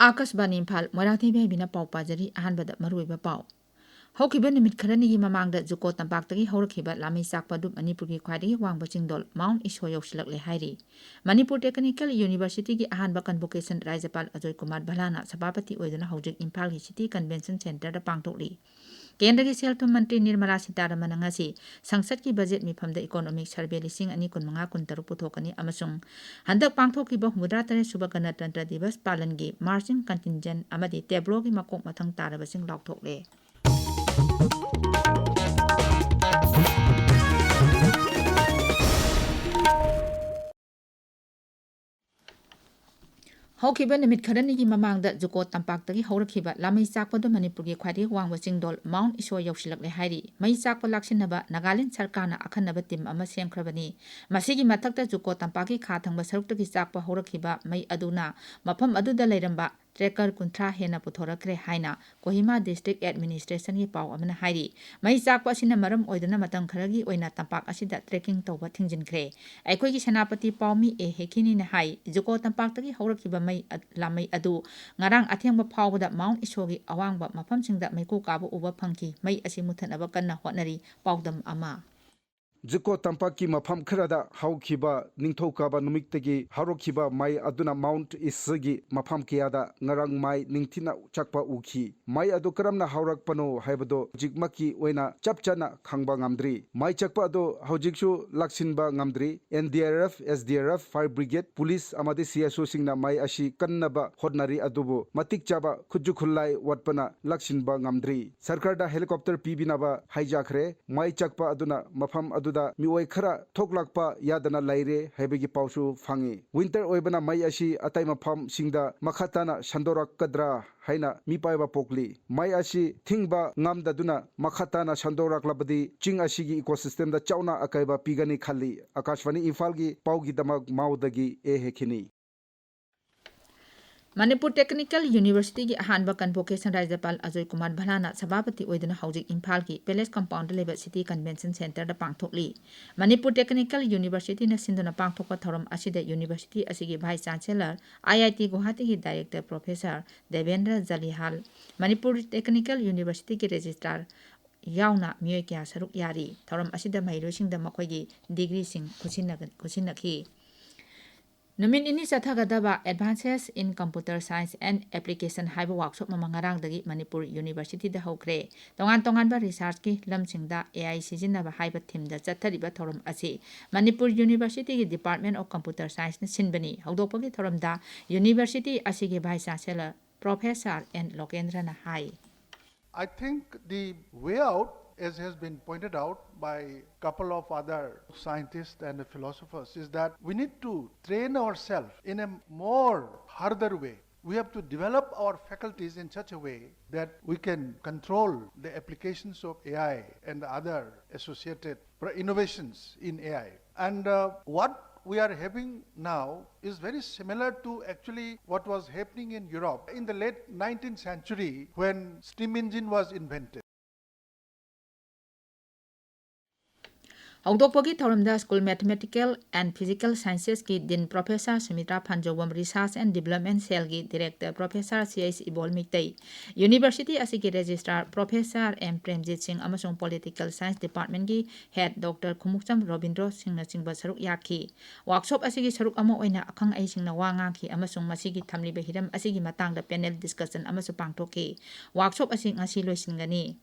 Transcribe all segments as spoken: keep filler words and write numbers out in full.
ꯑꯥꯀꯥꯁꯕꯥꯅꯤ ꯏꯝꯐꯥꯜ, ꯃꯣꯏꯔꯥꯡꯊꯦꯝ ꯍꯩꯕꯤꯅ ꯄꯥꯎ ꯄꯥꯖꯔꯤ꯫ ꯑꯍꯥꯟꯕꯗ ꯃꯔꯨꯑꯣꯏꯕ ꯄꯥꯎ꯫ ꯍꯧꯈꯤꯕ ꯅꯨꯃꯤꯠ ꯈꯔꯅꯤꯒꯤ ꯃꯃꯥꯡꯗ ꯖꯨꯀꯣ ꯇꯝꯄꯥꯛꯇꯒꯤ ꯍꯧꯔꯛꯈꯤꯕ ꯂꯥꯃꯩ ꯆꯥꯛꯄ ꯑꯗꯨ ꯃꯅꯤꯄꯨꯔꯒꯤ ꯈ꯭ꯋꯥꯏꯗꯒꯤ ꯋꯥꯡꯕ ꯆꯤꯡꯗꯣꯜ ꯃꯥꯎꯟ ꯏꯁꯣ ꯌꯧꯁꯤꯜꯂꯛꯂꯦ ꯍꯥꯏꯔꯤ꯫ ꯃꯅꯤꯄꯨꯔ ꯇꯦꯛꯅꯤꯀꯦꯜ ꯌꯨꯅꯤꯚꯔꯁꯤꯇꯤꯒꯤ ꯑꯍꯥꯟꯕ ꯀꯟꯚꯣꯀꯦꯁꯟ ꯔꯥꯖ꯭ꯌꯄꯥꯜ ꯑꯖꯣꯏ ꯀꯨꯃꯥꯔ ꯚꯜꯂꯥꯅ ꯁꯚꯥꯄꯇꯤ ꯑꯣꯏꯗꯨꯅ ꯍꯧꯖꯤꯛ ꯏꯝꯐꯥꯜꯒꯤ ꯁꯤꯇꯤ ꯀꯟꯚꯦꯟꯁꯟ ꯁꯦꯟꯇꯔꯗ ꯄꯥꯡꯊꯣꯛꯂꯤ꯫ ꯀꯦꯟꯗ꯭ꯔꯒꯤ ꯁꯦꯜ ꯊꯨꯝ ꯃꯟꯇ꯭ꯔꯤ ꯅꯤꯔꯃꯂꯥ ꯁꯤꯇꯥꯔꯥꯃꯟꯅ ꯉꯁꯤ ꯁꯪꯁꯠꯀꯤ ꯕꯖꯦꯠ ꯃꯤꯐꯝꯗ ꯏꯀꯣꯅꯣꯃꯤꯛ ꯁꯔꯚꯦ ꯂꯤꯁꯤꯡ ꯑꯅꯤ ꯀꯨꯟꯃꯉꯥ ꯀꯨꯟꯇꯔꯨꯛ ꯄꯨꯊꯣꯛꯀꯅꯤ ꯑꯃꯁꯨꯡ ꯍꯟꯗꯛ ꯄꯥꯡꯊꯣꯛꯈꯤꯕ ꯍꯨꯝꯐꯨꯇꯔꯥ ꯇꯔꯦꯠ ꯁꯨꯕ ꯒꯅꯇꯟꯇ꯭ꯔ ꯗꯤꯕꯁ ꯄꯥꯂꯟꯒꯤ ꯃꯥꯔꯆꯤꯡ ꯀꯟꯇꯤꯟꯖꯦꯟ ꯑꯃꯗꯤ ꯇꯦꯕ꯭ꯂꯣꯒꯤ ꯃꯀꯣꯛ ꯃꯊꯪ ꯇꯥꯔꯕꯁꯤꯡ ꯂꯥꯎꯊꯣꯛꯂꯦ꯫ ꯍꯧꯈꯤꯕ ꯅꯨꯃꯤꯠ ꯈꯔꯅꯤꯒꯤ ꯃꯃꯥꯡꯗ ꯖꯨꯀꯣ ꯇꯝꯄꯥꯛꯇꯒꯤ ꯍꯧꯔꯛꯈꯤꯕ ꯂꯥꯃꯩ ꯆꯥꯛꯄꯗꯨ ꯃꯅꯤꯄꯨꯔꯒꯤ ꯈ꯭ꯋꯥꯏꯗꯒꯤ ꯋꯥꯡꯕ ꯆꯤꯡꯗꯣꯜ ꯃꯥꯎꯟ ꯏꯁꯣ ꯌꯧꯁꯤꯜꯂꯛꯂꯦ ꯍꯥꯏꯔꯤ꯫ ꯃꯩ ꯆꯥꯛꯄ ꯂꯥꯛꯁꯤꯟꯅꯕ ꯅꯥꯒꯥꯂꯦꯟ ꯁꯔꯀꯥꯔꯅ ꯑꯈꯟꯅꯕ ꯇꯤꯝ ꯑꯃ ꯁꯦꯝꯈ꯭ꯔꯕꯅꯤ꯫ ꯃꯁꯤꯒꯤ ꯃꯊꯛꯇ ꯖꯨꯀꯣ ꯇꯝꯄꯥꯛꯀꯤ ꯈꯥ ꯊꯪꯕ ꯁꯔꯨꯛꯇꯒꯤ ꯆꯥꯛꯄ ꯍꯧꯔꯛꯈꯤꯕ ꯃꯩ ꯑꯗꯨꯅ ꯃꯐꯝ ꯑꯗꯨꯗ ꯂꯩꯔꯝꯕ ꯇ꯭ꯔꯦꯀꯔ ꯀꯨꯟꯊ꯭ꯔꯥ ꯍꯦꯟꯅ ꯄꯨꯊꯣꯔꯛꯈ꯭ꯔꯦ ꯍꯥꯏꯅ ꯀꯣꯍꯤꯃꯥ ꯗꯤꯁꯇ꯭ꯔꯤꯛ ꯑꯦꯗꯃꯤꯅꯤꯁꯇ꯭ꯔꯦꯁꯟꯒꯤ ꯄꯥꯎ ꯑꯃꯅ ꯍꯥꯏꯔꯤ꯫ ꯃꯩ ꯆꯥꯛꯄ ꯑꯁꯤꯅ ꯃꯔꯝ ꯑꯣꯏꯗꯨꯅ ꯃꯇꯝ ꯈꯔꯒꯤ ꯑꯣꯏꯅ ꯇꯝꯄꯥꯛ ꯑꯁꯤꯗ ꯇ꯭ꯔꯦꯀꯤꯡ ꯇꯧꯕ ꯊꯤꯡꯖꯤꯟꯈ꯭ꯔꯦ꯫ ꯑꯩꯈꯣꯏꯒꯤ ꯁꯦꯅꯥꯄꯇꯤ ꯄꯥꯎꯃꯤ ꯑꯦ ꯍꯦꯈꯤꯅꯤꯅ ꯍꯥꯏ, ꯖꯨꯀꯣ ꯇꯝꯄꯥꯛꯇꯒꯤ ꯍꯧꯔꯛꯈꯤꯕ ꯃꯩ ꯑ-, ꯂꯥꯃꯩ ꯑꯗꯨ ꯉꯔꯥꯡ ꯑꯊꯦꯡꯕ ꯐꯥꯎꯕꯗ ꯃꯥꯎꯟ ꯏꯁꯣꯒꯤ ꯑꯋꯥꯡꯕ ꯃꯐꯝꯁꯤꯡꯗ ꯃꯩꯀꯨ ꯀꯥꯕ ꯎꯕ ꯐꯪꯈꯤ꯫ ꯃꯩ ꯑꯁꯤ ꯃꯨꯊꯠꯅꯕ ꯀꯟꯅ ꯍꯣꯠꯅꯔꯤ꯫ ꯄꯥꯎꯗꯝ ꯑꯃ꯫ ꯖꯨꯀꯣ ꯇꯝꯄꯥꯛꯀꯤ ꯃꯐꯝ ꯈꯔꯗ ꯍꯧꯈꯤꯕ ꯅꯤꯡꯊꯧꯀꯥꯕ ꯅꯨꯃꯤꯠꯇꯒꯤ ꯍꯧꯔꯛꯈꯤꯕ ꯃꯩ ꯑꯗꯨꯅ ꯃꯥꯎꯟ ꯏꯁꯒꯤ ꯃꯐꯝ ꯀꯌꯥꯗ ꯉꯔꯥꯡ ꯃꯩ ꯅꯤꯡꯊꯤꯅ ꯆꯥꯛꯄ ꯎꯈꯤ꯫ ꯃꯩ ꯑꯗꯨ ꯀꯔꯝꯅ ꯍꯧꯔꯛꯄꯅꯣ ꯍꯥꯏꯕꯗꯨ ꯍꯧꯖꯤꯛꯃꯛꯀꯤ ꯑꯣꯏꯅ ꯆꯞ ꯆꯥꯅ ꯈꯪꯕ ꯉꯝꯗ꯭ꯔꯤ꯫ ꯃꯩ ꯆꯥꯛꯄ ꯑꯗꯨ ꯍꯧꯖꯤꯛꯁꯨ ꯂꯥꯛꯁꯤꯟꯕ ꯉꯝꯗ꯭ꯔꯤ꯫ N D R F, S D R F, Fire brigade, police ꯑꯃꯗꯤ ꯁꯤ ꯑꯦꯁ ꯑꯣꯁꯤꯡꯅ ꯃꯩ ꯑꯁꯤ ꯀꯟꯅꯕ ꯍꯣꯠꯅꯔꯤ, ꯑꯗꯨꯕꯨ ꯃꯇꯤꯛ ꯆꯥꯕ ꯈꯨꯠꯁꯨ ꯈꯨꯠꯂꯥꯏ ꯋꯥꯠꯄꯅ ꯂꯥꯛꯁꯤꯟꯕ ꯉꯝꯗ꯭ꯔꯤ꯫ ꯁꯔꯀꯥꯔꯗ ꯍꯦꯂꯤꯀꯣꯞꯇꯔ ꯄꯤꯕꯤꯅꯕ ꯍꯥꯏꯖꯈ꯭ꯔꯦ꯫ ꯃꯩ ꯆꯥꯛꯄ ꯑꯗꯨꯅ ꯃꯐꯝ ꯑꯗꯨꯗ ꯃꯤꯑꯣꯏ ꯈꯔ ꯊꯣꯛꯂꯛꯄ ꯌꯥꯗꯅ ꯂꯩꯔꯦ ꯍꯥꯏꯕꯒꯤ ꯄꯥꯎꯁꯨ ꯐꯪꯉꯤ꯫ ꯋꯤꯟꯇꯔ ꯑꯣꯏꯕꯅ ꯃꯩ ꯑꯁꯤ ꯑꯇꯩ ꯃꯐꯝꯁꯤꯡꯗ ꯃꯈꯥ ꯇꯥꯅ ꯁꯟꯗꯣꯔꯛꯀꯗ꯭ꯔꯥ ꯍꯥꯏꯅ ꯃꯤꯄꯥꯏꯕ ꯄꯣꯛꯂꯤ꯫ ꯃꯩ ꯑꯁꯤ ꯊꯤꯡꯕ ꯉꯝꯗꯗꯨꯅ ꯃꯈꯥ ꯇꯥꯅ ꯁꯟꯗꯣꯔꯛꯂꯕꯗꯤ ꯆꯤꯡ ꯑꯁꯤꯒꯤ ꯏꯀꯣꯁꯤꯁꯇꯦꯝꯗ ꯆꯥꯎꯅ ꯑꯀꯥꯏꯕ ꯄꯤꯒꯅꯤ ꯈꯜꯂꯤ꯫ ꯑꯀꯥꯁꯕꯥꯅꯤ ꯏꯝꯐꯥꯜꯒꯤ ꯄꯥꯎꯒꯤꯗꯃꯛ ꯃꯥꯎꯗꯒꯤ ꯑꯦ ꯍꯦꯈꯤꯅꯤ꯫ ꯃꯅꯤꯄꯨꯔ ꯇꯦꯛꯅꯤꯀꯦꯜ ꯌꯨꯅꯤꯚꯔꯁꯤꯇꯤꯒꯤ ꯑꯍꯥꯟꯕ ꯀꯟꯚꯣꯀꯦꯁꯟ ꯔꯥꯖ꯭ꯌꯄꯥꯜ ꯑꯖꯣꯏ ꯀꯨꯃꯥꯔ ꯚꯜꯂꯥꯅ ꯁꯚꯥꯄꯇꯤ ꯑꯣꯏꯗꯨꯅ ꯍꯧꯖꯤꯛ ꯏꯝꯐꯥꯜꯒꯤ ꯄꯦꯂꯦꯁ ꯀꯝꯄꯥꯎꯟꯗ ꯂꯩꯕ ꯁꯤꯇꯤ ꯀꯟꯚꯦꯟꯁꯟ ꯁꯦꯟꯇꯔꯗ ꯄꯥꯡꯊꯣꯛꯂꯤ꯫ ꯃꯅꯤꯄꯨꯔ ꯇꯦꯛꯅꯤꯀꯦꯜ ꯌꯨꯅꯤꯚꯔꯁꯤꯇꯤꯅ ꯁꯤꯟꯗꯨꯅ ꯄꯥꯡꯊꯣꯛꯄ ꯊꯧꯔꯝ ꯑꯁꯤꯗ ꯌꯨꯅꯤꯚꯔꯁꯤꯇꯤ ꯑꯁꯤꯒꯤ vice chancellor, I I T ꯒꯨꯋꯥꯍꯥꯇꯤꯒꯤ director professor Debendra Jalihal, Manipur technical ꯌꯨꯅꯤꯚꯔꯁꯤꯇꯤꯒꯤ ꯔꯦꯖꯤꯁꯇ꯭ꯔꯥꯔ ꯌꯥꯎꯅ ꯃꯤꯑꯣꯏ ꯀꯌꯥ ꯁꯔꯨꯛ ꯌꯥꯔꯤ꯫ ꯊꯧꯔꯝ ꯑꯁꯤꯗ ꯃꯍꯩꯔꯣꯏꯁꯤꯡꯗ ꯃꯈꯣꯏꯒꯤ ꯗꯤꯒ꯭ꯔꯤꯁꯤꯡ ꯈꯨꯠꯁꯤꯟꯅꯒ-, ꯈꯨꯠꯁꯤꯟꯅꯈꯤ꯫ ꯅꯨꯃꯤꯠ ꯅꯤꯅꯤ ꯆꯠꯊꯒꯗꯕ Advances in Computer Science and Application ꯍꯥꯏꯕ ꯋꯥꯛꯁꯣꯞ ꯑꯃ ꯉꯔꯥꯡꯗꯒꯤ ꯃꯅꯤꯄꯨꯔ ꯌꯨꯅꯤꯚꯔꯁꯤꯇꯤꯗ ꯍꯧꯈ꯭ꯔꯦ꯫ ꯇꯣꯉꯥꯟ ꯇꯣꯉꯥꯟꯕ ꯔꯤꯁꯥꯔꯆꯀꯤ ꯂꯝꯁꯤꯡꯗ ꯑꯦ ꯑꯥꯏ ꯁꯤꯖꯤꯟꯅꯕ ꯍꯥꯏꯕ ꯊꯤꯝꯗ ꯆꯠꯊꯔꯤꯕ ꯊꯧꯔꯝ ꯑꯁꯤ ꯃꯅꯤꯄꯨꯔ ꯌꯨꯅꯤꯚꯔꯁꯤꯇꯤꯒꯤ Department of Computer Scienceꯅ ꯁꯤꯟꯕꯅꯤ꯫ ꯍꯧꯗꯣꯛꯄꯒꯤ ꯊꯧꯔꯝꯗ ꯌꯨꯅꯤꯚꯔꯁꯤꯇꯤ ꯑꯁꯤꯒꯤ ꯚꯥꯏꯁ ꯆꯥꯟꯁꯦꯂꯔ ꯄ꯭ꯔꯣꯐꯦꯁꯔ ꯑꯦꯟ ꯂꯣꯀꯦꯟꯗ꯭ꯔꯅ ꯍꯥꯏ꯫ I think the way out, as has been pointed out by a couple of other scientists and philosophers, is that we need to train ourselves in a more harder way. We have to develop our faculties in such a way that we can control the applications of A I and the other associated pro- innovations in A I. And uh, what we are having now is very similar to actually what was happening in Europe in the late nineteenth century when steam engine was invented. ꯍꯧꯗꯣꯛꯄꯒꯤ ꯊꯧꯔꯝꯗ School Mathematical and Physical Sciencesꯀꯤ Dean Professor ꯁꯨꯃꯤꯇ꯭ꯔꯥ ꯐꯥꯟꯖꯧꯕꯝ, Research and Development Cellꯒꯤ Director Professor ꯁꯤ H ꯏꯕꯣꯜ Meitei, university ꯑꯁꯤꯒꯤ Registrar Professor M Premjit ꯁꯤꯡ ꯑꯃꯁꯨꯡ Political Science Departmentꯀꯤ Head Doctor Khumukcham ꯔꯣꯕꯤꯟꯗ꯭ꯔꯣꯁꯤꯡꯅꯆꯤꯡꯕ ꯁꯔꯨꯛ ꯌꯥꯈꯤ꯫ Workshop ꯑꯁꯤꯒꯤ ꯁꯔꯨꯛ ꯑꯃ ꯑꯣꯏꯅ ꯑꯈꯪ ꯑꯍꯩꯁꯤꯡꯅ ꯋꯥ ꯉꯥꯡꯈꯤ ꯑꯃꯁꯨꯡ ꯃꯁꯤꯒꯤ ꯊꯝꯂꯤꯕ ꯍꯤꯔꯝ ꯑꯁꯤꯒꯤ ꯃꯇꯥꯡꯗ panel discussion ꯑꯃꯁꯨ ꯄꯥꯡꯊꯣꯛꯈꯤ꯫ ꯋꯥꯛꯁꯣꯞ ꯑꯁꯤ ꯉꯁꯤ ꯂꯣꯏꯁꯤꯟꯒꯅꯤ꯫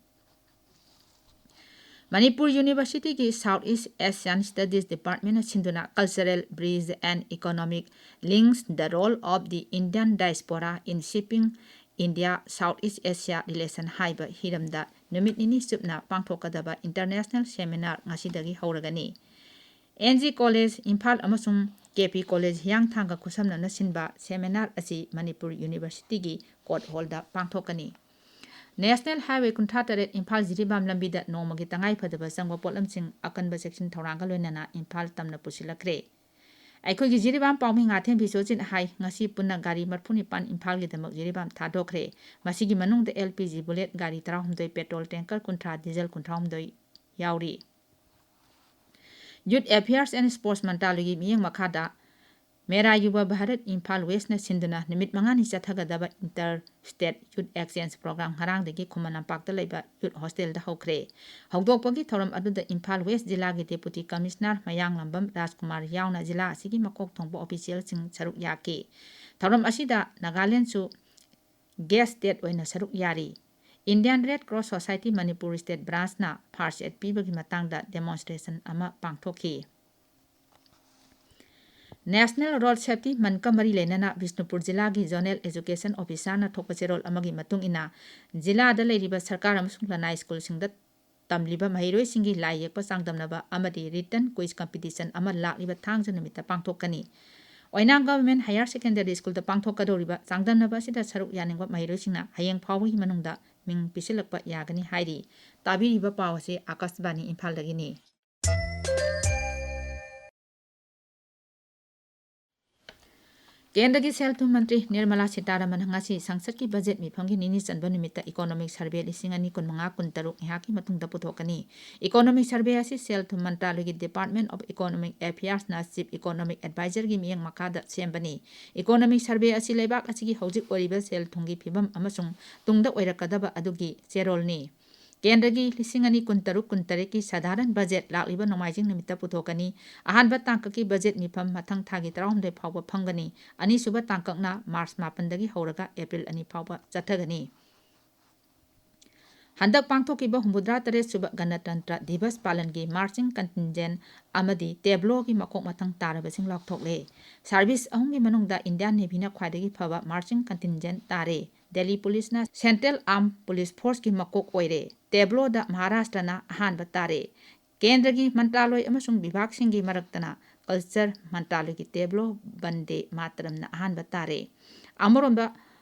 ꯃꯅꯤꯄꯨꯔ ꯌꯨꯅꯤꯚꯔꯁꯤꯇꯤꯒꯤ South East Asian Studies Departmentꯅ ꯁꯤꯟꯗꯨꯅ Cultural Bridge and Economic Links, The Role of the Indian Diaspora in Shaping India South East Asia Relation ꯍꯥꯏꯕ ꯍꯤꯔꯝꯗ ꯅꯨꯃꯤꯠ ꯅꯤꯅꯤ ꯆꯨꯞꯅ ꯄꯥꯡꯊꯣꯛꯀꯗꯕ international seminar ꯉꯁꯤꯗꯒꯤ ꯍꯧꯔꯒꯅꯤ꯫ ꯑꯦꯟ ꯖꯤ ꯀꯣꯂꯦꯖ ꯏꯝꯐꯥꯜ ꯑꯃꯁꯨꯡ ꯀꯦ ꯄꯤ ꯀꯣꯂꯦꯖ ꯍꯤꯌꯥꯡꯊꯥꯡꯒ ꯈꯨꯠꯁꯝꯅꯅ ꯁꯤꯟꯕ seminar ꯑꯁꯤ ꯃꯅꯤꯄꯨꯔ ꯌꯨꯅꯤꯚꯔꯁꯤꯇꯤꯒꯤ court hallꯗ ꯄꯥꯡꯊꯣꯛꯀꯅꯤ꯫ National Highway ꯀꯨꯟꯊ꯭ꯔꯥ ꯇꯔꯦꯠ ꯏꯝꯐꯥꯜ ꯖꯤꯔꯤꯕꯥꯝ ꯂꯝꯕꯤꯗ ꯅꯣꯡꯃꯒꯤ ꯇꯉꯥꯏ ꯐꯗꯕ ꯆꯪꯕ ꯄꯣꯠꯂꯝꯁꯤꯡ ꯑꯀꯟꯕ ꯆꯦꯛꯁꯤꯟ ꯊꯧꯔꯥꯡꯒ ꯂꯣꯏꯅꯅ ꯏꯝꯐꯥꯜ ꯇꯝꯅ ꯄꯨꯁꯤꯜꯂꯛꯈ꯭ꯔꯦ꯫ ꯑꯩꯈꯣꯏꯒꯤ ꯖꯤꯔꯤꯕꯥꯝ ꯄꯥꯎꯃꯤ ꯉꯥꯊꯦꯝ ꯕꯤꯁ꯭ꯋꯖꯤꯠ ꯍꯥꯏ, ꯉꯁꯤ ꯄꯨꯟꯅ ꯒꯥꯔꯤ ꯃꯔꯤꯐꯨ ꯅꯤꯄꯥꯟ ꯏꯝꯐꯥꯜꯒꯤꯗꯃꯛ ꯖꯤꯔꯤꯕꯥꯝ ꯊꯥꯗꯣꯛꯈ꯭ꯔꯦ꯫ ꯃꯁꯤꯒꯤ ꯃꯅꯨꯡꯗ L P G bullet ꯒꯥꯔꯤ ꯇꯔꯥꯍꯨꯝꯗꯣꯏ, petrol tanker ꯀꯨꯟꯊ꯭ꯔꯥ, diesel ꯀꯨꯟꯊ꯭ꯔꯥꯍꯨꯝꯗꯣꯏ ꯌꯥꯎꯔꯤ꯫ Youth Affairs and Sports ꯃꯟꯇ꯭ꯔꯥꯂꯣꯏꯒꯤ ꯃꯤꯠꯌꯦꯡ ꯃꯈꯥꯗ ꯃꯦꯔꯥ ꯌꯨꯕ ꯚꯥꯔꯠ ꯏꯝꯐꯥꯜ West ꯅ ꯁꯤꯟꯗꯨꯅ ꯅꯨꯃꯤꯠ ꯃꯉꯥꯅꯤ ꯆꯠꯊꯒꯗꯕ inter state youth exchange program ꯉꯔꯥꯡꯗꯒꯤ ꯈꯨꯃꯟ ꯂꯝꯄꯥꯛꯇ ꯂꯩꯕ youth hostel ꯗ ꯍꯧꯈ꯭ꯔꯦ꯫ ꯍꯧꯗꯣꯛꯄꯒꯤ ꯊꯧꯔꯝ ꯑꯗꯨꯗ ꯏꯝꯐꯥꯜ West ꯖꯤꯂꯥꯒꯤ Deputy Commissioner ꯃꯌꯥꯡꯂꯝꯕꯝ ꯔꯥꯖꯀꯨꯃꯥꯔ ꯌꯥꯎꯅ ꯖꯤꯂꯥ ꯑꯁꯤꯒꯤ ꯃꯀꯣꯛ ꯊꯣꯡꯕ official ꯁꯤꯡ ꯁꯔꯨꯛ ꯌꯥꯈꯤ꯫ ꯊꯧꯔꯝ ꯑꯁꯤꯗ ꯅꯥꯒꯥꯂꯦꯟꯗꯁꯨ guest state ꯑꯣꯏꯅ ꯁꯔꯨꯛ ꯌꯥꯔꯤ꯫ Indian Red Cross Society Manipur state branch ꯅ first aid ꯄꯤꯕꯒꯤ ꯃꯇꯥꯡꯗ demonstration ꯑꯃ ꯄꯥꯡꯊꯣꯛꯈꯤ꯫ National Road Safety Month ꯀ ꯃꯔꯤ ꯂꯩꯅꯅ ꯕꯤꯁꯅꯨꯄꯨꯔ ꯖꯤꯂꯥꯒꯤ Zonal Education Officer ꯅ ꯊꯣꯛꯄ ꯆꯦꯔꯣꯜ ꯑꯃꯒꯤ ꯃꯇꯨꯡ ꯏꯟꯅ, ꯖꯤꯂꯥꯗ ꯂꯩꯔꯤꯕ ꯁꯔꯀꯥꯔ ꯑꯃꯁꯨꯡ ꯂꯅꯥꯏ ꯁ꯭ꯀꯨꯜꯁꯤꯡꯗ ꯇꯝꯂꯤꯕ ꯃꯍꯩꯔꯣꯏꯁꯤꯡꯒꯤ ꯂꯥꯏ ꯌꯦꯛꯄ ꯆꯥꯡꯗꯝꯅꯕ ꯑꯃꯗꯤ written quiz competition ꯑꯃ ꯂꯥꯛꯂꯤꯕ ꯊꯥꯡꯖ ꯅꯨꯃꯤꯠꯇ ꯄꯥꯡꯊꯣꯛꯀꯅꯤ꯫ ꯑꯣꯏꯅꯥꯝ Government Higher Secondary School ꯗ ꯄꯥꯡꯊꯣꯛꯀꯗꯧꯔꯤꯕ ꯆꯥꯡꯗꯝꯅꯕ ꯑꯁꯤꯗ ꯁꯔꯨꯛ ꯌꯥꯅꯤꯡꯕ ꯃꯍꯩꯔꯣꯏꯁꯤꯡꯅ ꯍꯌꯦꯡ ꯐꯥꯎꯕꯒꯤ ꯃꯅꯨꯡꯗ ꯃꯤꯡ ꯄꯤꯁꯤꯜꯂꯛꯄ ꯌꯥꯒꯅꯤ ꯍꯥꯏꯔꯤ꯫ ꯇꯥꯕꯤꯔꯤꯕ ꯄꯥꯎ ꯑꯁꯤ ꯑꯥꯀꯥꯁꯕꯥꯅꯤ ꯏꯝꯐꯥꯜꯗꯒꯤꯅꯤ꯫ ꯀꯦꯟꯗ꯭ꯔꯒꯤ ꯁꯦꯜ ꯊꯨꯝ ꯃꯟꯇ꯭ꯔꯤ ꯅꯤꯔꯃꯂꯥ ꯁꯤꯇꯥꯔꯥꯃꯟ ꯉꯁꯤ ꯁꯪꯁꯠꯀꯤ ꯕꯖꯦꯠ ꯃꯤꯐꯝꯒꯤ ꯅꯤꯅꯤ ꯆꯟꯕ ꯅꯨꯃꯤꯠꯇ Economic Survey ꯂꯤꯁꯤꯡ ꯑꯅꯤ ꯀꯨꯟꯃꯉꯥ ꯀꯨꯟꯇꯔꯨꯛ ꯉꯥꯏꯍꯥꯛꯀꯤ ꯃꯇꯨꯡꯗ ꯄꯨꯊꯣꯛꯀꯅꯤ꯫ Economic Survey ꯑꯁꯤ ꯁꯦꯜ ꯊꯨꯝ ꯃꯟꯇ꯭ꯔꯥꯂꯣꯏꯒꯤ Department of Economic Affairs ꯅ Chief Economic Advisor ꯒꯤ ꯃꯤꯠꯌꯦꯡ ꯃꯈꯥꯗ ꯁꯦꯝꯕꯅꯤ꯫ Economic Survey ꯑꯁꯤ ꯂꯩꯕꯥꯛ ꯑꯁꯤꯒꯤ ꯍꯧꯖꯤꯛ ꯑꯣꯏꯔꯤꯕ ꯁꯦꯜ ꯊꯨꯝꯒꯤ ꯐꯤꯕꯝ ꯑꯃꯁꯨꯡ ꯇꯨꯡꯗ ꯑꯣꯏꯔꯛꯀꯗꯕ ꯑꯗꯨꯒꯤ ꯆꯦꯔꯣꯜꯅꯤ꯫ ꯀꯦꯟꯗ꯭ꯔꯒꯤ ꯂꯤꯁꯤꯡ ꯑꯅꯤ ꯀꯨꯟꯇꯔꯨꯛ ꯀꯨꯟꯇꯔꯦꯠꯀꯤ ꯁꯥꯙꯥꯔꯟ ꯕꯖꯦꯠ ꯂꯥꯛꯂꯤꯕ ꯅꯣꯡꯃꯥꯏꯖꯤꯡ ꯅꯨꯃꯤꯠꯇ ꯄꯨꯊꯣꯛꯀꯅꯤ꯫ ꯑꯍꯥꯟꯕ ꯇꯥꯡꯀꯛꯀꯤ ꯕꯖꯦꯠ ꯃꯤꯐꯝ ꯃꯊꯪ ꯊꯥꯒꯤ ꯇꯔꯥꯍꯨꯝꯗꯣꯏ ꯐꯥꯎꯕ ꯐꯝꯒꯅꯤ꯫ ꯑꯅꯤꯁꯨꯕ ꯇꯥꯡꯀꯛꯅ ꯃꯥꯔꯆ ꯃꯥꯄꯟꯗꯒꯤ ꯍꯧꯔꯒ ꯑꯦꯄ꯭ꯔꯤꯜ ꯑꯅꯤ ꯐꯥꯎꯕ ꯆꯠꯊꯒꯅꯤ꯫ ꯍꯟꯗꯛ ꯄꯥꯡꯊꯣꯛꯈꯤꯕ ꯍꯨꯝꯐꯨꯇꯔꯥ ꯇꯔꯦꯠ ꯁꯨꯕ ꯒꯅꯇꯟꯇ꯭ꯔ ꯗꯤꯕꯁ ꯄꯥꯂꯟꯒꯤ marching contingent ꯑꯃꯗꯤ tableau ꯒꯤ ꯃꯀꯣꯛ ꯃꯊꯪ ꯇꯥꯔꯕꯁꯤꯡ ꯂꯥꯎꯊꯣꯛꯂꯦ꯫ Service ꯑꯍꯨꯝꯒꯤ ꯃꯅꯨꯡꯗ Indian Navy ꯅ ꯈ꯭ꯋꯥꯏꯗꯒꯤ ꯐꯕ marching contingent ꯇꯥꯔꯦ꯫ ꯗꯦꯜꯂꯤ ꯄꯨꯂꯤꯁꯅ Central Armed Police Force ꯀꯤ ꯃꯀꯣꯛ ꯑꯣꯏꯔꯦ꯫ Tableau ꯗ ꯃꯍꯥꯔꯥꯁꯇ꯭ꯔꯅ ꯑꯍꯥꯟꯕ ꯇꯥꯔꯦ꯫ ꯀꯦꯟꯗ꯭ꯔꯒꯤ ꯃꯟꯇ꯭ꯔꯥꯂꯣꯏ ꯑꯃꯁꯨꯡ ꯕꯤꯚꯥꯒꯁꯤꯡꯒꯤ ꯃꯔꯛꯇꯅ culture ꯃꯟꯇ꯭ꯔꯥꯂꯣꯏꯒꯤ tableau ꯕꯟꯗꯦ ꯃꯥꯇꯔꯝꯅ ꯑꯍꯥꯟꯕ ꯇꯥꯔꯦ꯫ ꯑꯃꯔꯣꯝꯗ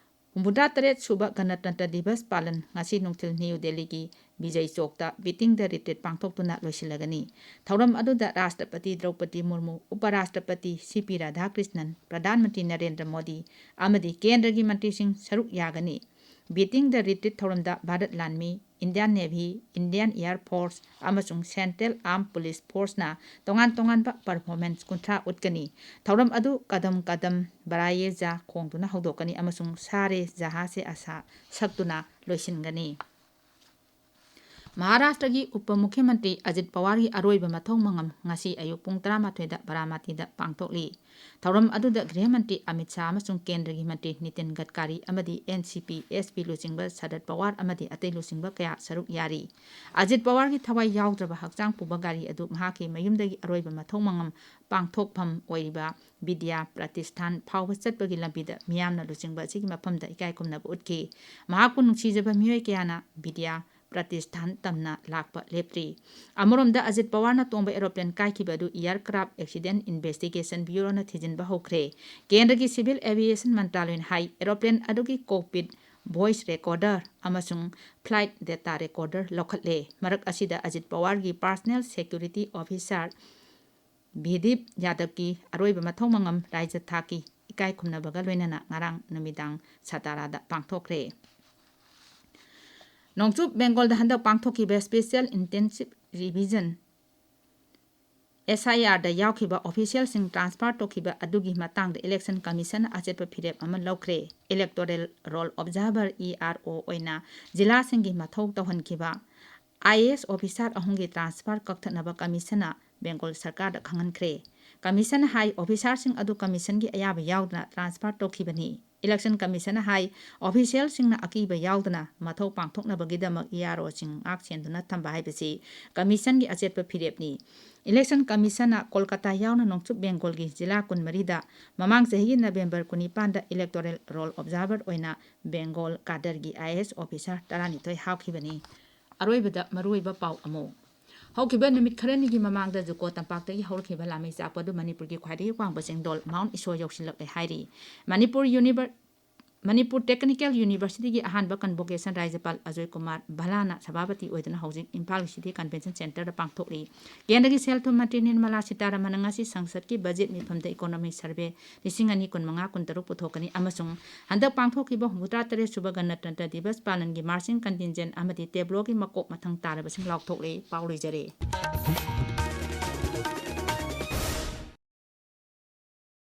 ꯍꯨꯝꯐꯨꯇꯔꯦꯠ ꯁꯨꯕ ꯒꯅꯇꯟꯇ꯭ꯔ ꯗꯤꯕꯁ ꯄꯥꯂꯟ ꯉꯁꯤ ꯅꯨꯡꯊꯤꯜ ꯅ꯭ꯌꯨ ꯗꯦꯜꯂꯤꯒꯤ ꯕꯤꯖꯌ ꯆꯧꯛꯇ ꯕꯤꯇꯤꯡ ꯗ ꯔꯤꯇ꯭ꯔꯤꯠ ꯄꯥꯡꯊꯣꯛꯇꯨꯅ ꯂꯣꯏꯁꯤꯜꯂꯒꯅꯤ꯫ ꯊꯧꯔꯝ ꯑꯗꯨꯗ ꯔꯥꯁꯇ꯭ꯔꯄꯇꯤ ꯗ꯭ꯔꯧꯄꯗꯤ ꯃꯨꯔꯃꯨ, ꯎꯄ ꯔꯥꯁꯇ꯭ꯔꯄꯇꯤ ꯁꯤ ꯄꯤ ꯔꯥꯙꯥꯀ꯭ꯔꯤꯁꯅꯟ, ꯄ꯭ꯔꯙꯥꯟ ꯃꯟꯇ꯭ꯔꯤ ꯅꯔꯦꯟꯗ꯭ꯔ ꯃꯣꯗꯤ ꯑꯃꯗꯤ ꯀꯦꯟꯗ꯭ꯔꯒꯤ ꯃꯟꯇ꯭ꯔꯤꯁꯤꯡ ꯁꯔꯨꯛ ꯌꯥꯒꯅꯤ꯫ ꯕꯤꯇꯤꯡ ꯗ ꯔꯤꯇ꯭ꯔꯤꯠ ꯊꯧꯔꯝꯗ ꯚꯥꯔꯠ ꯂꯥꯟꯃꯤ, Indian navy, Indian air force ꯑꯃꯁꯨꯡ ꯁꯦꯟꯇ꯭ꯔꯦꯜ ꯑꯥꯔꯝ ꯄꯨꯂꯤꯁ ꯐꯣꯔꯁꯅ ꯇꯣꯉꯥꯟ ꯇꯣꯉꯥꯟꯕ ꯄꯔꯐꯣꯔꯃꯦꯟꯁ ꯀꯨꯟꯊ꯭ꯔꯥ ꯎꯠꯀꯅꯤ꯫ ꯊꯧꯔꯝ ꯑꯗꯨ ꯀꯗꯝ ꯀꯗꯝ ꯕꯔꯥꯌꯦ ꯖꯥ ꯈꯣꯡꯗꯨꯅ ꯍꯧꯗꯣꯛꯀꯅꯤ ꯑꯃꯁꯨꯡ ꯁꯥꯔꯦ ꯖꯍꯥ ꯁꯦ ꯑꯁꯥ ꯁꯛꯇꯨꯅ ꯂꯣꯏꯁꯤꯟꯒꯅꯤ꯫ ꯃꯍꯥꯔꯥꯁꯇ꯭ꯔꯒꯤ ꯎꯄ ꯃꯨꯈ꯭ꯌ ꯃꯟꯇ꯭ꯔꯤ ꯑꯖꯤꯠ ꯄꯋꯥꯔꯒꯤ ꯑꯔꯣꯏꯕ ꯃꯊꯧ ꯃꯉꯝ ꯉꯁꯤ ꯑꯌꯨꯛ ꯄꯨꯡ ꯇꯔꯥꯃꯥꯊꯣꯏꯗ ꯕꯔꯥꯃꯇꯤꯗ ꯄꯥꯡꯊꯣꯛꯂꯤ꯫ ꯊꯧꯔꯝ ꯑꯗꯨꯗ ꯒ꯭ꯔꯤꯍ ꯃꯟꯇ꯭ꯔꯤ ꯑꯃꯤꯠ ꯁꯥꯍ ꯑꯃꯁꯨꯡ ꯀꯦꯟꯗ꯭ꯔꯒꯤ ꯃꯟꯇ꯭ꯔꯤ ꯅꯤꯇꯤꯟ ꯒꯗꯀꯥꯔꯤ ꯑꯃꯗꯤ N C P S P ꯂꯨꯆꯤꯡꯕ ꯁꯔꯗ ꯄꯋꯥꯔ ꯑꯃꯗꯤ ꯑꯇꯩ ꯂꯨꯆꯤꯡꯕ ꯀꯌꯥ ꯁꯔꯨꯛ ꯌꯥꯔꯤ꯫ ꯑꯖꯤꯠ ꯄꯋꯥꯔꯒꯤ ꯊꯋꯥꯏ ꯌꯥꯎꯗ꯭ꯔꯕ ꯍꯛꯆꯥꯡ ꯄꯨꯕ ꯒꯥꯔꯤ ꯑꯗꯨ ꯃꯍꯥꯛꯀꯤ ꯃꯌꯨꯝꯗꯒꯤ ꯑꯔꯣꯏꯕ ꯃꯊꯧ ꯃꯉꯝ ꯄꯥꯡꯊꯣꯛꯐꯝ ꯑꯣꯏꯔꯤꯕ ꯕꯤꯗ꯭ꯌꯥ ꯄ꯭ꯔꯇꯤꯁꯊꯥꯟ ꯐꯥꯎꯕ ꯆꯠꯄꯒꯤ ꯂꯝꯕꯤꯗ ꯃꯤꯌꯥꯝꯅ ꯂꯨꯆꯤꯡꯕ ꯑꯁꯤꯒꯤ ꯃꯐꯝꯗ ꯏꯀꯥꯏ ꯈꯨꯝꯅꯕ ꯎꯠꯈꯤ꯫ ꯃꯍꯥꯛꯄꯨ ꯅꯨꯡꯁꯤꯖꯕ ꯃꯤꯑꯣꯏ ꯀꯌꯥꯅ ꯕꯤꯗ꯭ꯌꯥ ꯄ꯭ꯔꯇꯤꯁꯊꯥꯟ ꯇꯝꯅ ꯂꯥꯛꯄ ꯂꯦꯞꯇ꯭ꯔꯤ꯫ ꯑꯃꯔꯣꯝꯗ, ꯑꯖꯤꯠ ꯄꯋꯥꯔꯅ ꯇꯣꯡꯕ ꯑꯦꯔꯣꯄ꯭ꯂꯦꯟ ꯀꯥꯏꯈꯤꯕ ꯑꯗꯨ Aircraft Accident Investigation Bureauꯅ ꯊꯤꯖꯤꯟꯕ ꯍꯧꯈ꯭ꯔꯦ꯫ ꯀꯦꯟꯗ꯭ꯔꯒꯤ ꯁꯤꯚꯤꯜ ꯑꯦꯚꯤꯌꯦꯁꯟ ꯃꯟꯇ꯭ꯔꯥꯂꯌꯅ ꯍꯥꯏ, ꯑꯦꯔꯣꯄ꯭ꯂꯦꯟ ꯑꯗꯨꯒꯤ ꯀꯣꯛꯄꯤꯠ, ꯚꯣꯏꯁ ꯔꯦꯀꯣꯔꯗꯔ ꯑꯃꯁꯨꯡ ꯐ꯭ꯂꯥꯏꯠ ꯗꯦꯇꯥ ꯔꯦꯀꯣꯔꯗꯔ ꯂꯧꯈꯠꯂꯦ꯫ ꯃꯔꯛ ꯑꯁꯤꯗ, ꯑꯖꯤꯠ ꯄꯋꯥꯔꯒꯤ ꯄꯥꯔꯁꯅꯦꯜ ꯁꯦꯀ꯭ꯌꯨꯔꯤꯇꯤ ꯑꯣꯐꯤꯁꯥꯔ ꯚꯤꯗꯤꯞ ꯌꯥꯗꯕꯀꯤ ꯑꯔꯣꯏꯕ ꯃꯊꯧ ꯃꯉꯝ ꯔꯥꯏꯖ꯭ꯌ ꯊꯥꯛꯀꯤ ꯏꯀꯥꯏ ꯈꯨꯝꯅꯕꯒ ꯂꯣꯏꯅꯅ ꯉꯔꯥꯡ ꯅꯨꯃꯤꯗꯥꯡ ꯁꯇꯥꯔꯥꯗ ꯄꯥꯡꯊꯣꯛꯈ꯭ꯔꯦ꯫ ꯅꯣꯡꯆꯨꯞ ꯕꯦꯡꯒꯣꯜꯗ ꯍꯟꯗꯛ ꯄꯥꯡꯊꯣꯛꯈꯤꯕ Special Intensive Revision, S I R ꯗ ꯌꯥꯎꯈꯤꯕ ꯑꯣꯐꯤꯁꯤꯌꯦꯜꯁꯤꯡ ꯇ꯭ꯔꯥꯟꯁꯐꯔ ꯇꯧꯈꯤꯕ ꯑꯗꯨꯒꯤ ꯃꯇꯥꯡꯗ ꯏꯂꯦꯛꯁꯟ ꯀꯃꯤꯁꯟꯅ ꯑꯆꯦꯠꯄ ꯐꯤꯔꯦꯞ ꯑꯃ ꯂꯧꯈ꯭ꯔꯦ꯫ Electoral Roll Observer, E R O, ꯑꯣꯏꯅ ꯖꯤꯂꯥꯁꯤꯡꯒꯤ ꯃꯊꯧ ꯇꯧꯍꯟꯈꯤꯕ I A S ꯑꯣꯐꯤꯁꯥꯔ ꯑꯍꯨꯝꯒꯤ ꯇ꯭ꯔꯥꯟꯁꯐꯔ ꯀꯛꯊꯠꯅꯕ ꯀꯃꯤꯁꯟꯅ ꯕꯦꯡꯒꯣꯜ ꯁꯔꯀꯥꯔꯗ ꯈꯪꯍꯟꯈ꯭ꯔꯦ꯫ ꯀꯃꯤꯁꯟꯅ ꯍꯥꯏ, ꯑꯣꯐꯤꯁꯥꯔꯁꯤꯡ ꯑꯗꯨ ꯀꯃꯤꯁꯟꯒꯤ ꯑꯌꯥꯕ ꯌꯥꯎꯗꯅ ꯇ꯭ꯔꯥꯟꯁꯐꯔ ꯇꯧꯈꯤꯕꯅꯤ꯫ ꯏꯂꯦꯛꯁꯟ ꯀꯃꯤꯁꯟꯅ ꯍꯥꯏ, ꯑꯣꯐꯤꯁꯤꯌꯦꯜꯁꯤꯡꯅ ꯑꯀꯤꯕ ꯌꯥꯎꯗꯅ ꯃꯊꯧ ꯄꯥꯡꯊꯣꯛꯅꯕꯒꯤꯗꯃꯛ E R O ꯁꯤꯡ ꯉꯥꯛ ꯁꯦꯟꯗꯨꯅ ꯊꯝꯕ ꯍꯥꯏꯕꯁꯤ ꯀꯃꯤꯁꯟꯒꯤ ꯑꯆꯦꯠꯄ ꯐꯤꯔꯦꯞꯅꯤ꯫ ꯏꯂꯦꯛꯁꯟ ꯀꯃꯤꯁꯟꯅ ꯀꯣꯜꯀꯇꯥ ꯌꯥꯎꯅ ꯅꯣꯡꯆꯨꯞ ꯕꯦꯡꯒꯣꯜꯒꯤ ꯖꯤꯂꯥ ꯀꯨꯟꯃꯔꯤꯗ ꯃꯃꯥꯡ ꯆꯍꯤꯒꯤ ꯅꯕꯦꯝꯕꯔ ꯀꯨꯟꯅꯤꯄꯥꯟꯗ Electoral Roll Observer ꯑꯣꯏꯅ ꯕꯦꯡꯒꯣꯜ ꯀꯥꯗꯔꯒꯤ I A S ꯑꯣꯐꯤꯁꯥꯔ ꯇꯔꯥꯅꯤꯊꯣꯏ ꯍꯥꯞꯈꯤꯕꯅꯤ꯫ ꯑꯔꯣꯏꯕꯗ ꯃꯔꯨꯑꯣꯏꯕ ꯄꯥꯎ ꯑꯃꯨꯛ꯫ ꯍꯧꯈꯤꯕ ꯅꯨꯃꯤꯠ ꯈꯔꯅꯤꯒꯤ ꯃꯃꯥꯡꯗ ꯖꯨꯀꯣ ꯇꯝꯄꯥꯛꯇꯒꯤ ꯍꯧꯔꯛꯈꯤꯕ ꯂꯥꯃꯩ ꯆꯥꯛꯄ ꯑꯗꯨ ꯃꯅꯤꯄꯨꯔꯒꯤ ꯈ꯭ꯋꯥꯏꯗꯒꯤ ꯋꯥꯡꯕ ꯆꯤꯡꯗꯣꯜ ꯃꯥꯎꯟ ꯏꯁꯣ ꯌꯧꯁꯤꯜꯂꯛꯂꯦ ꯍꯥꯏꯔꯤ꯫ ꯃꯅꯤꯄꯨꯔ ꯌꯨꯅꯤꯚꯔ-, ꯃꯅꯤꯄꯨꯔ ꯇꯦꯛꯅꯤꯀꯦꯜ ꯌꯨꯅꯤꯚꯔꯁꯤꯇꯤꯒꯤ ꯑꯍꯥꯟꯕ ꯀꯟꯚꯣꯀꯦꯁꯟ ꯔꯥꯖ꯭ꯌꯄꯥꯜ ꯑꯖꯣꯏ ꯀꯨꯃꯥꯔ ꯚꯂꯥꯅ ꯁꯚꯥꯄꯇꯤ ꯑꯣꯏꯗꯨꯅ ꯍꯧꯖꯤꯛ ꯏꯝꯐꯥꯜꯒꯤ ꯁꯤꯇꯤ ꯀꯟꯚꯦꯟꯁꯟ ꯁꯦꯟꯇꯔꯗ ꯄꯥꯡꯊꯣꯛꯂꯤ꯫ ꯀꯦꯟꯗ꯭ꯔꯒꯤ ꯁꯦꯜ ꯊꯨꯝ ꯃꯟꯇ꯭ꯔꯤ ꯅꯤꯔꯃꯂꯥ ꯁꯤꯇꯥꯔꯥꯃꯟꯅ ꯉꯁꯤ ꯁꯪꯁꯠꯀꯤ ꯕꯖꯦꯠ ꯃꯤꯐꯝꯗ ꯏꯀꯣꯅꯣꯃꯤ ꯁꯔꯚꯦ ꯂꯤꯁꯤꯡ ꯑꯅꯤ ꯀꯨꯟꯃꯉꯥ ꯀꯨꯟꯇꯔꯨꯛ ꯄꯨꯊꯣꯛꯀꯅꯤ ꯑꯃꯁꯨꯡ ꯍꯟꯗꯛ ꯄꯥꯡꯊꯣꯛꯈꯤꯕ ꯍꯨꯝꯐꯨꯇꯔꯥ ꯇꯔꯦꯠ ꯁꯨꯕ ꯒꯅꯇꯟꯇ꯭ꯔ ꯗꯤꯕꯁ ꯄꯥꯂꯟꯒꯤ ꯃꯥꯔꯆꯤꯡ ꯀꯟꯇꯤꯟꯖꯦꯟ ꯑꯃꯗꯤ ꯇꯦꯕ꯭ꯂꯣꯒꯤ ꯃꯀꯣꯛ ꯃꯊꯪ ꯇꯥꯔꯕꯁꯤꯡ ꯂꯥꯎꯊꯣꯛꯂꯦ꯫ ꯄꯥꯎ ꯂꯣꯏꯖꯔꯦ꯫